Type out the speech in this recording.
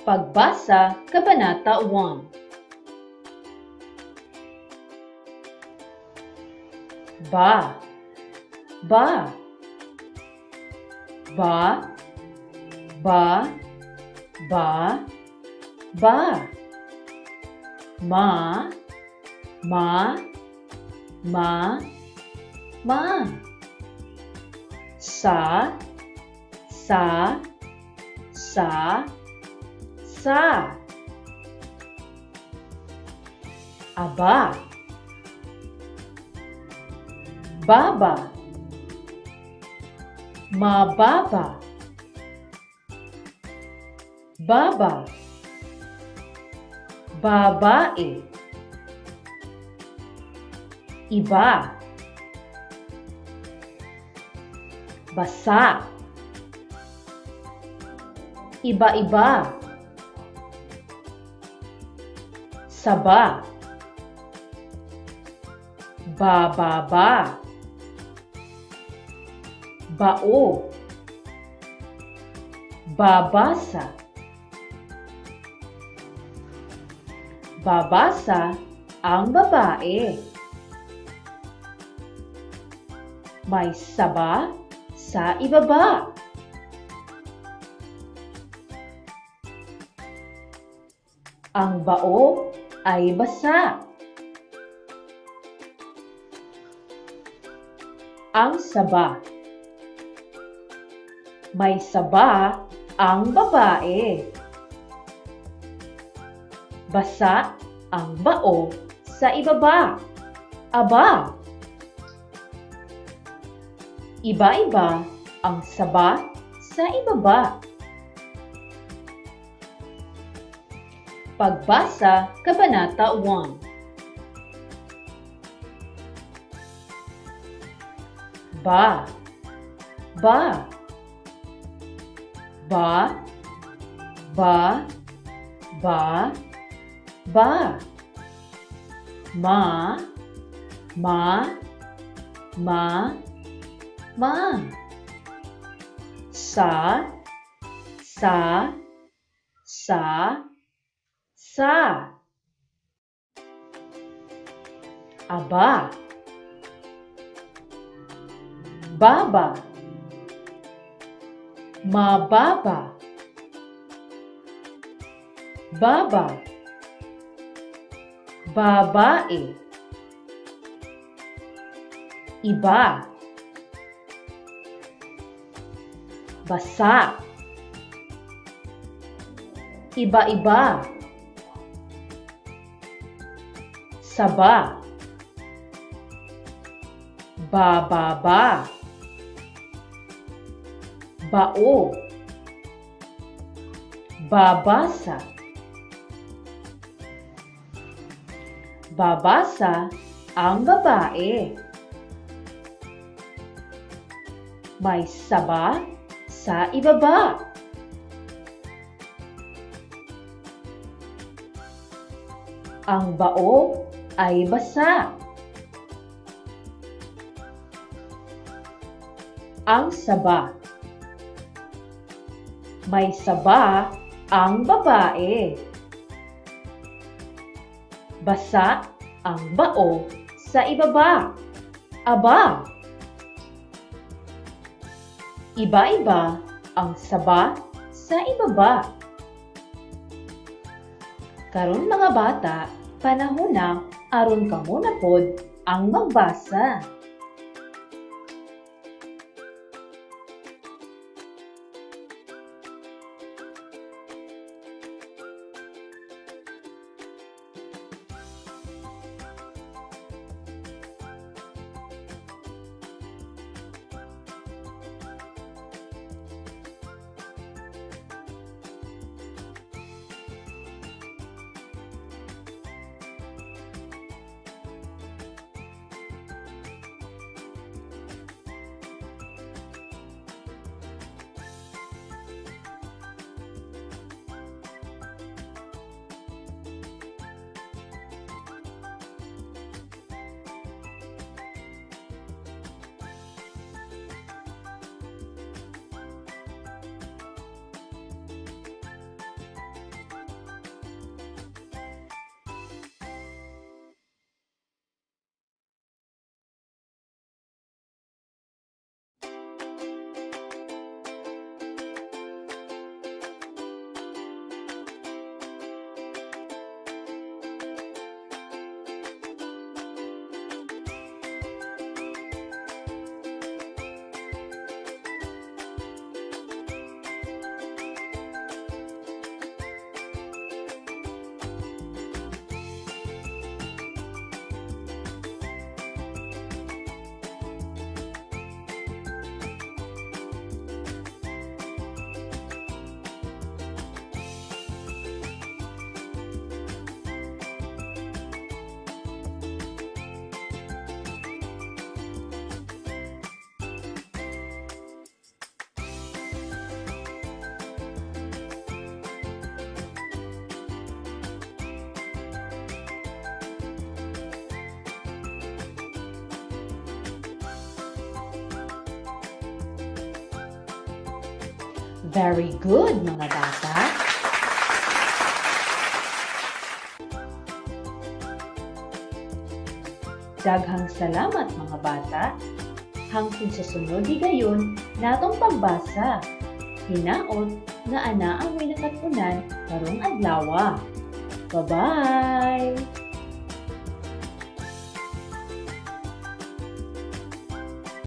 Pagbasa, Kabanata 1. Ba, ba, ba, ba, ba, ba. Ma, ma, ma, ma. Sa, sa, sa, sa. Aba, baba, mababa, baba, babae, iba, basa, iba-iba, saba, bababa, bao, babasa, babasa ang babae. May saba sa ibaba. Ang bao ay basa. Ang saba. May saba ang babae. Basa ang bao sa ibaba. Aba! Iba-iba ang saba sa ibaba. Pagbasa, Kabanata 1. Ba, ba, ba, ba, ba, ba. Ma, ma, ma, ma. Sa, sa, sa, sa. Aba, baba, mababa, baba, babae, iba, basa, iba-iba, saba, bababa, bao, babasa, babasa ang babae. May saba sa ibaba. Ang bao ay basa. Ang saba. May saba ang babae. Basa ang bao sa ibaba. Aba! Iba-iba ang saba sa ibaba. Karon, mga bata, panahon na aron kamo na pod ang magbasa. Very good, mga bata! Daghang salamat, mga bata. Hangtod sa sunod higayon natong pagbasa. Hinaot nga anaa mo'y nakat-unan karong adlawa. Bye-bye!